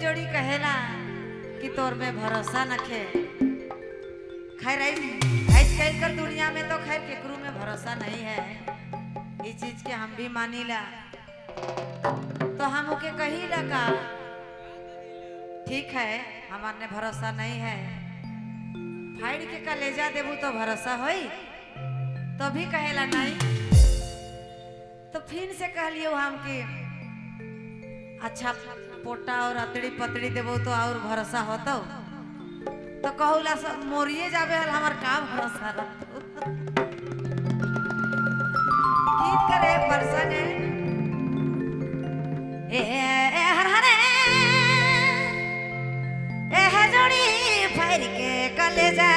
जोड़ी कहेला कि तोर में भरोसा नखे। खैर, आज कल कर दुनिया में तो खैर केकरू में भरोसा नहीं है, इस चीज के हम भी मानीला। तो हम ओके कही का ठीक है, हमार ने भरोसा नहीं है, फाड़ के कलेजा देबू तो भरोसा होई? तो भी कहेला नहीं। तो फिर से कहलियो हम कि अच्छा, पोटा और अतड़ी पतड़ी देबो तो और भरोसा होतो? तो कहूला सब मोरिए जाबे हल, हमार का भरोसा रहतो। गीत करे प्रसंग है। ए ए हर हरे ए है जोड़ी फाड़ के कलेजा।